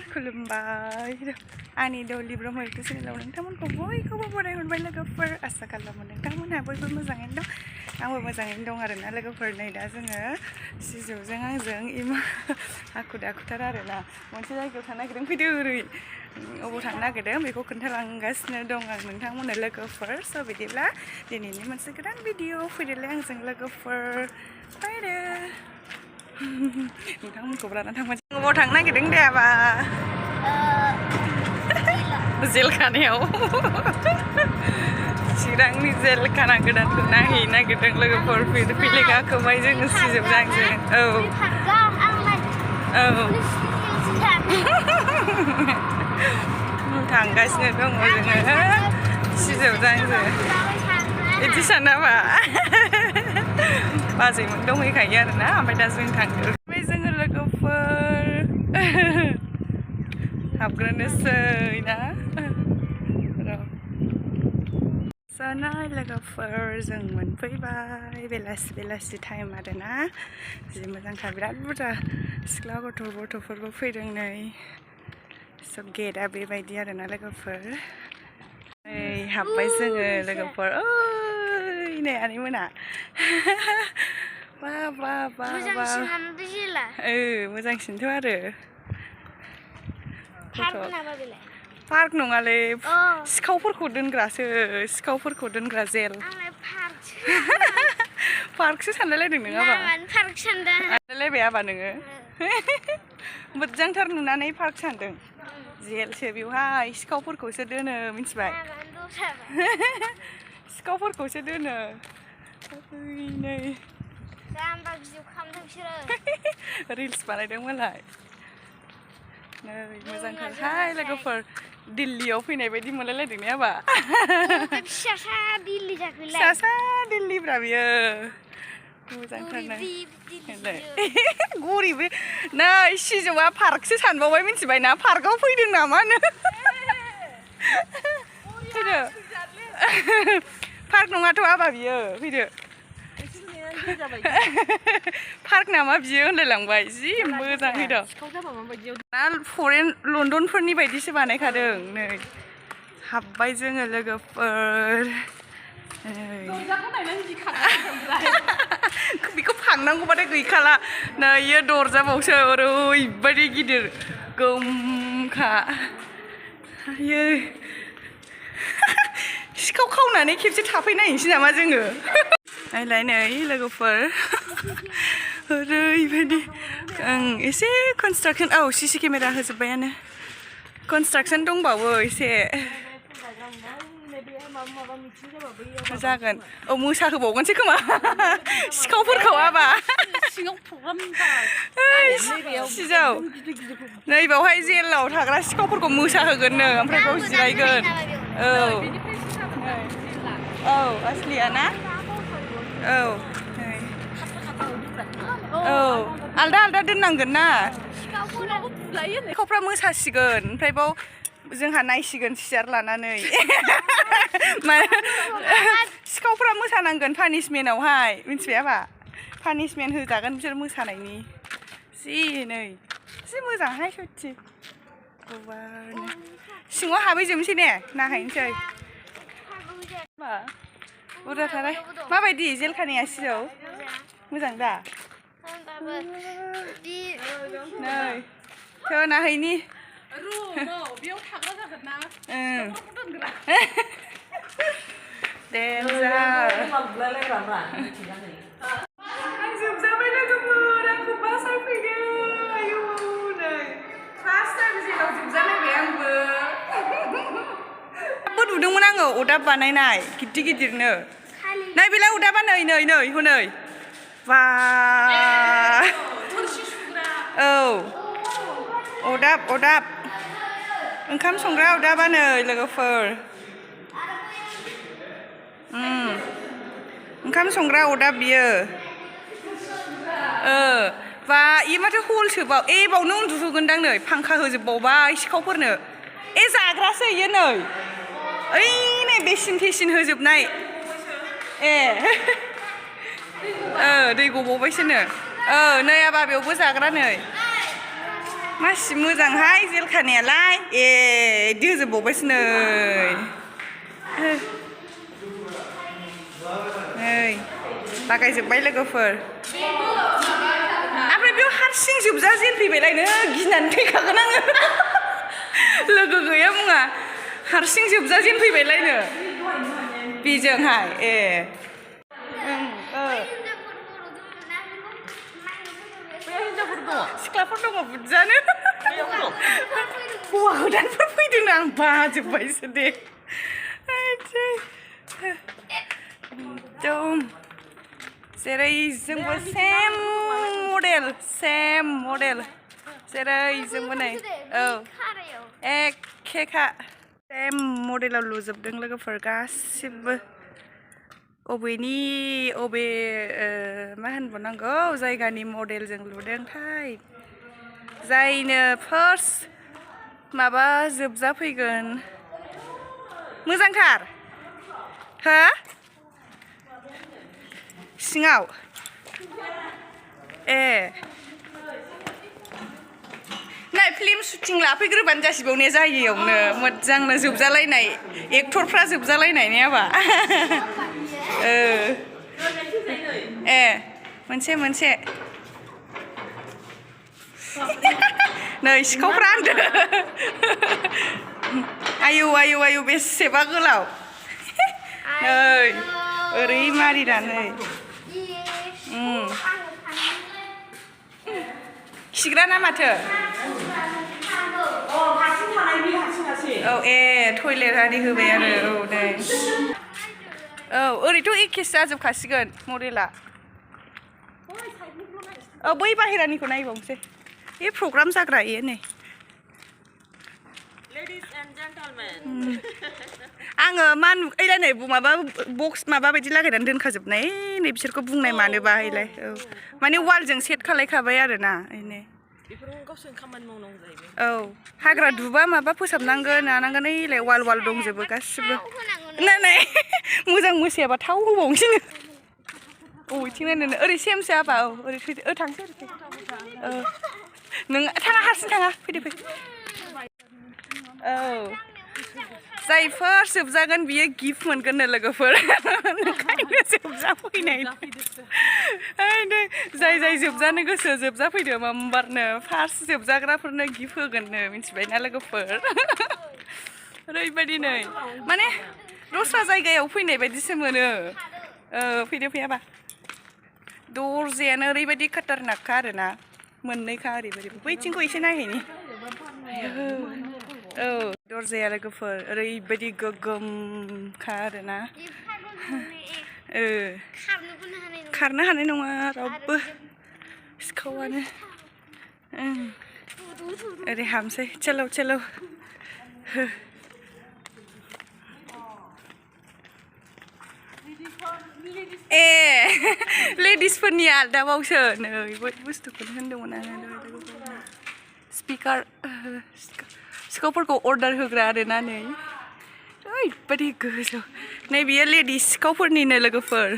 खुलुमबाय आंनि दलि ब्रह्म इउटुब चेनेलाव नोंथांमोनखौ बयखौबो बरायहरबाय लोगोफोर आसा खालामो नोंथांमोनहा बयबो मोजाङैनो दं आंबो मोजाङैनो दं आरोना लोगोफोर नै दा जोङो सिजौजों आंजों इमा हाखु दाखुथार आरोना मोनसे जायगायाव थांनो नागिरदों फैदो ओरै अबाव थांनो नागिरदों बेखौ खोन्थालांगासिनो दं आं नोंथांमोननो लोगोफोर स' बिदिब्ला दिनैनि मोनसे गोदान भिडिअ फैदोलाय आंजों लोगोफोर फैदो नोंथांमोनखौबो लानानै थांबाय अबाव थांनो नागिरदों दे आबा जेल खानायाव चिरांनि जेल खाना गोदानखौ नायहैनो नागिरदों लोगोफोर फैले गाखोबाय जोङो सिजौजों आंजों थांगासिनो दङ जोङो सिजौजों आंजों बिदि सानाबा बाजैमोन दंहैखायो आरोना ओमफ्राय दा जों थांदों ओमफ्राय जोङो लोगोफोर हाबग्रोनोसै ना जानाय लोगोफोर जों मोनफैबाय बेलासि टाइम आरोना जि मोजांखा बिराद बुरजा सिख्ला गथ'फोरबो फैदों नै सब गेटआ बेबायदि आरोना लोगोफोर नै हाबबाय जोङो लोगोफोर ओइ नै आनैमोना बा मोजांसिनथ' आरो पार्क नङालै सिखावफोरखौ दोनग्रा जेल पार्कसो सानलायलायदों नोङाबा सानलायलायबाय आबा नोङो मोजांथार नुनानै पार्क सानदों जेलसो बेवहाय सिखावफोरखौसो दोनो मिथिबाय सिखावफोरखौसो दोनो नै रिल्स बानायदों मालाय नै मोजांथारहाय लोगोफोर दिल्लीयाव फैनाय बायदि मोनलायलायदों ने आबा फिसासा दिल्लीब्रा बियो मोजांथारनो गरिब नै सिजौआ पार्कसो सानबावबाय मिथिबाय ना पार्कआव फैदों नामानो फैदो पार्क नङाथ' आबा बियो फैदो पार्क नामा बियो होनलायलांबाय जि मोजां फैदो ना लण्डनफोरनि बायदिसो बानायखादों नै हाबबाय जोङो लोगोफोर बेखौ फांनांगौबाथाय गैखाला नै इयो दरजाबावसो ओरैबायदि गिदिर गोमखा आयो सिखाव खावनानै खेबसे थाफैनायनोसै नामा जोङो नायलाय नै लोगोफोर ओरैबायदि एसे कनस्ट्राक्सन सिसि केमेरा होजोब्बायानो कनस्ट्राक्सन दंबावो एसे जागोन मोसा होबावगोनसै खोमा सिखावफोरखौ आबा सिजौ नै बावहाय जेलाव थाग्रा सिखावफोरखौ मोसा होगोननो ओमफ्राय बाव जिरायगोन असलिया ना आलदा दोननांगोन ना सिखावफ्रा मोसासिगोन ओमफ्राय बाव जोंहा नायसिगोन सियार लानानै सिखावफ्रा मोसानांगोन पानिशमेन्टआवहाय मिथिबायाबा पानिशमेन्ट होजागोन बिसोर मोसानायनि जि मोजांहाय सथि गुवारनो सिङाव हाबहैजोबनोसै ने नायहैनोसै बुरजा थानाय माबायदि जेल खानाया सिजौ मोजां दा नै थ' नाहैनि जोबजाबाय लोगोफोर आंखौ बासायफैदो आयु नै फार्स्ट टाइम जेलाव जोबजालायबाय आंबो नुदोंमोन आङो अरदाब बानायनाय गिदिरनो नै बेलाय अरदाबा नै हनै बा अरदाब ओंखाम संग्रा अरदाबा नै लोगोफोर ओंखाम संग्रा अरदाब बियो बा इयो माथो हलसोबाव बावनो उन्दुहोगोनदां नै फांखा होजोबबावबाय सिखावफोरनो जाग्रासो इयो नै ओइ नै बेसिन थेसिन होजोबनाय दै गबावबायसोनो नै आबा बेयावबो जाग्रा नै मासि मोजांहाय जेल खानायालाय ए दोजोबबावबायसो नै नै लागायजोब्बाय लोगोफोर ओमफ्राय बेयाव हारसिं जोबजा जेल फैबायलायनो गिनानै थैखागोन आङो लोगो गैया मुङा हारसिं जोबजा जेल फैबायलायनो बेजोंहाय ए सिख्लाफोर दङ बुदजानो हौवा गोदानफोर फैदों आं बाजोब्बायसो दे एकदम जेरै जोंबो सेम मडेल जेरै जोंबो नै औ एखेखा सेम मडेलाव लुजोबदों लोगोफोर गासिबो अबेनि अबे मा होनबावनांगौ जायगानि मडेलजों लुदोंथाय जायनो फार्स्ट माबा जोबजा फैगोन मोजांथार हो सिङाव ए नाय फिल्म शुटिं लाफैग्रोबानो जासिबावनाया जायैयावनो मोजांनो जोबजालायनाय एक्टरफ्रा जोबजालायनाय नेयाबा ए मोनसे नै सिखावफ्रा होनदो आयौ बेसेबा गोलाव नै ओरै मारिनानै खिग्रा ना माथो औ ए टयलेट आरि होबाय आरो औ नै औ ओरैथ' एखेसो जाजोबखासिगोन मडेला औ बै बाहेरानिखौ नायबावनोसै बे प्रग्राम जाग्रा इयो नै आङो मा नुयोलाय नै माबा बक्स माबा बायदि लागायनानै दोनखाजोबनाय नै बिसोरखौ बुंनाय मानोबा हैलाय औ माने वालजों सेट खालायखाबाय आरोना नै औ हाग्रा दुबा माबा फोसाबनांगोन मानांगोन ओइलाय वाल दंजोबो गासिबो नै मोजां मोसायाबा थाव होबावनोसै औ इथिं नायनो ओरै सेमसो हाबा औ ओरै फैदो थांसै नों थाङा हारसिं थाङा फैदो औ जाय फार्स्ट जोबजागोन बियो गिफ्ट मोनगोननो लोगोफोर ओंखायनो जोबजाफैनाय जाय जोबजानो गोसो जोबजाफैदो मामबारनो फार्स्ट जोबजाग्राफोरनो गिफ्ट होगोननो मिथिबायना लोगोफोर ओरैबायदि नै माने दस्रा जायगायाव फैनाय बायदिसो मोनो फैदो फैयाबा दरजायानो ओरैबायदि खाटारनाकखा आरोना मोननैखा ओरैबायदि बैथिंखौ एसे नायहैनि औ दरजाया लोगोफोर ओरैबायदि गोगोमखा आरोना खारनो हानाय नङा रावबो सिखावानो ओरै हाबसै चलो ए लेडिसफोरनि आलदाबावसो नै बुस्थुखौनो होनदोंमोन आङो स्पिकार सिखावफोरखौ अर्डार होग्रा आरोना नै ओरैबायदि गोजौ नै बियो लेडिस सिखावफोरनिनो लोगोफोर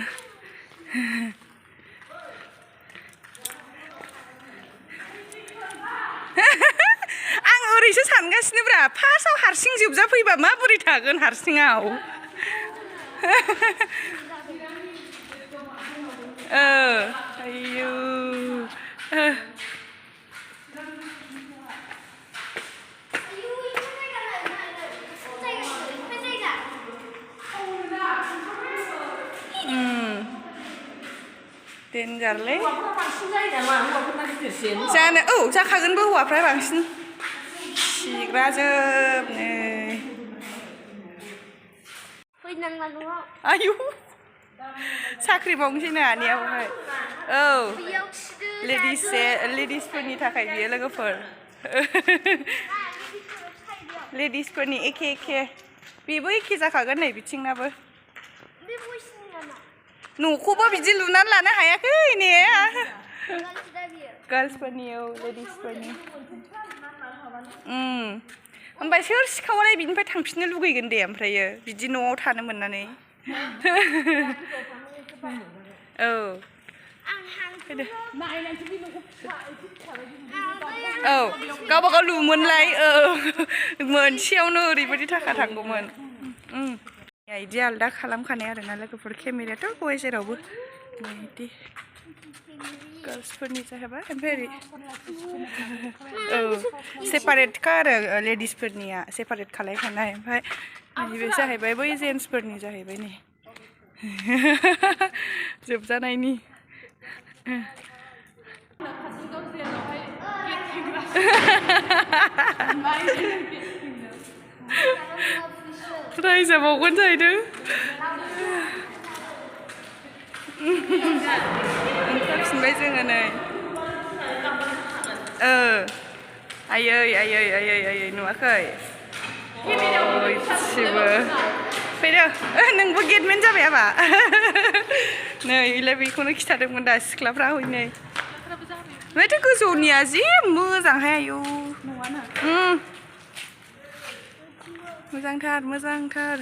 आं ओरैसो सानगासिनोब्रा फार्स्टआव हारसिं जोबजाफैबा माबोरै थागोन हारसिङाव आयौ डेन्जारलै जानो औ जाखागोनबो हौवाफ्रा बांसिन खिग्राजोब नै आयौ साख्रि मावनोसै ना आनियावहाय औ लेडिसफोरनि थाखाय बियो लोगोफोर लेडिसफोरनि एखे बेबो एखे जाखागोन नै बिथिंनाबो न'खौबो बिदि लुनानै लानो हायाखै ने गार्ल्सफोरनि औ लेडिसफोरनि ओमफ्राय सोर सिखावालाय बिनिफ्राय थांफिननो लुगैगोन दे ओमफ्रायो बिदि न'आव थानो मोननानै औ फैदो औ गावबा गाव लुमोनलाय मोनसेयावनो ओरैबायदि थाखा थांगौमोन इदि आलदा खालामखानाय आरोना लोगोफोर केमेरायाथ' बय जेरावबो बिदि गार्ल्सफोरनि जाहैबाय ओमफ्राय ओरै औ सेपारेटखा आरो लेडिसफोरनिया सेपारेट खालायखानाय ओमफ्राय नैबे जाहैबाय बै जेन्टसफोरनि जाहैबाय नै जोबजानायनि रायजाबावगोन जाहैदों ओंखारफिनबाय जोङो नै आयै आयै आयै आयै नुवाखै इसेबो फैदो नोंबो गेटमेन जाबाय आबा नै इलाय बेखौनो खिथादोंमोन दा सिख्लाफ्रा हयनै माथो गोजौनिया जि मोजांहाय आयौ मोजांथार मोजांथार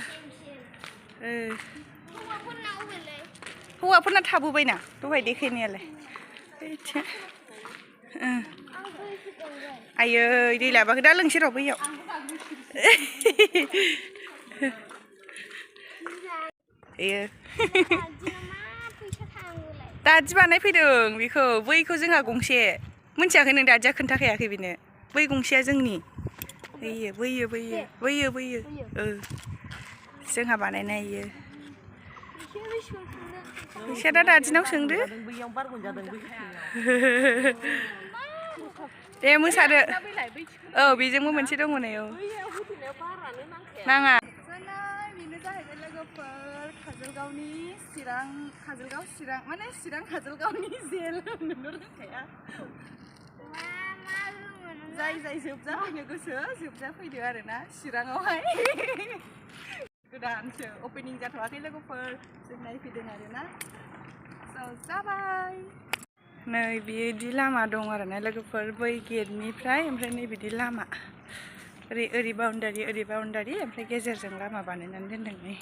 हौवाफोरना थाबोबायना दहाय देखायनायालाय आयै दै लाबाखै दा लोंसै र' बैयाव दादि बानायफैदों बेखौ बैखौ जोंहा गंसे मिन्थियाखै नों दादिया खोन्थाखायाखै बेनो बै गंसेया जोंनि बैयो बैयो बैयो बैयो बैयो जोंहा बानायनाय इयो फैसाया दा दादिनाव सोंदो दे मोसादो औ बेजोंबो मोनसे दङ नै औ नाङा बेनो जाहैबाय लोगोफोर काजलगावनि काजलगाव चिरां माने चिरां काजलगावनि जेल होननो रोंखाया जाय जाय जोबजाफैनो गोसो जोबजाफैदो आरोना चिराङावहाय गोदानसो अपेनिं जाथ'वाखै लोगोफोर जों नायफैदों आरोना जाबाय नै बिदि लामा दं आरोना लोगोफोर बै गेटनिफ्राय ओमफ्राय नै बिदि लामा ओरै बाउन्डारि ओमफ्राय गेजेरजों लामा बानायनानै दोनदों नै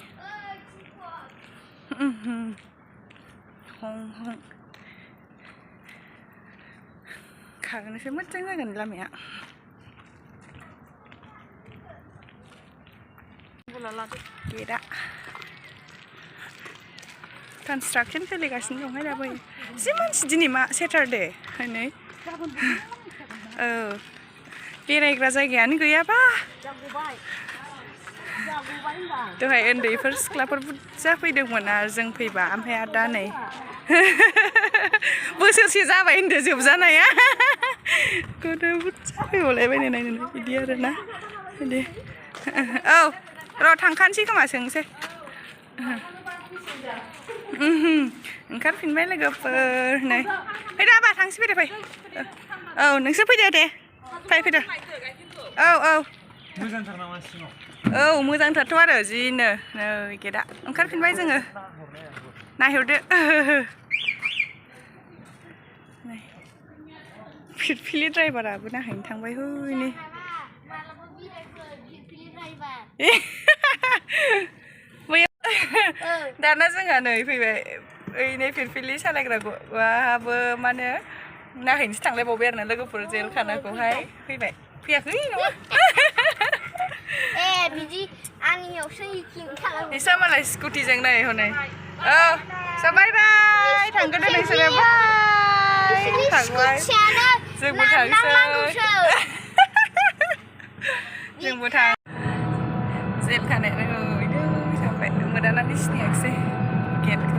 हं हं खारनोसो मोजां जागोन लामाया गेटआ कनस्ट्राक्सन सोलिगासिनो दंहाय दाबो जि मानसि दिनै मा सेटारडे हनै औ बेरायग्रा जायगायानो गैयाबा दहाय उन्दैफोर सिख्लाफोर बुरजा फैदोंमोन आरो जों फैबा ओमफ्राय आरो दा नै बोसोरसे जाबाय होनदो जोबजानाया गथ' बुरजा फैबावलायबायनो नायनो बिदि आरोना बिदि औ र' थांखानोसै खोमा सोंसै ओंखारफिनबाय लोगोफोर नै फैदो आबा थांसै फैदो फै औ नोंसोर फैदो दे फैदो औ औ मोजांथार नामा सिङाव औ मोजांथारथ' आरो जिनो नै गेटआ ओंखारफिनबाय जोङो नायहरदो फिरफिलि ड्राइभाराबो नायहैनो थांबाय हनै दाना जोंहा नै फैबाय ओइ नै फिरफिलि सालायग्राबो माने नायहैनोसो थांलायबावबाय आरोना लोगोफोर जेल खानाखौहाय फैबाय फैयाखै नङा बिसा मालाय स्कुटिजों नै हनै औ बाय बाय थांगोन दे नोंसोरो बाय थांबाय जोंबो थांसै जोंबो थां जेल खानाय थांबाय मोदानानै सिनायाखिसै गेटखौ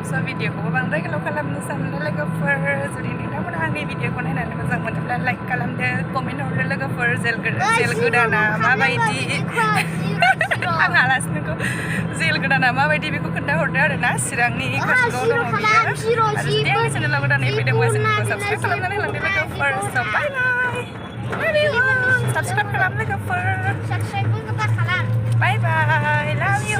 स' भिडिअखौबो बांद्राय गोलाव खालामनो साननो लोगोफोर जुदि नोंथांमोना आंनि भिडिअखौ नायनानै मोजां मोनोब्ला लाइक खालामदो कमेन्ट हरदो लोगोफोर जेल गोदाना माबायदि आं हालासिनोखौ जेल गोदाना माबायदि बेखौ खोन्थाहरदो आरोना चिरांनि काजलगाव दङ बियो आरो जुदि आंनि चेनेलाव गोदानै फैदोंबा चेनेलखौ साबसक्राइब खालामनानै होलांदो लोगोफोर स' बाय बाय साबसक्राइब खालाम लोगोफोर बाय बाय लाभ इउ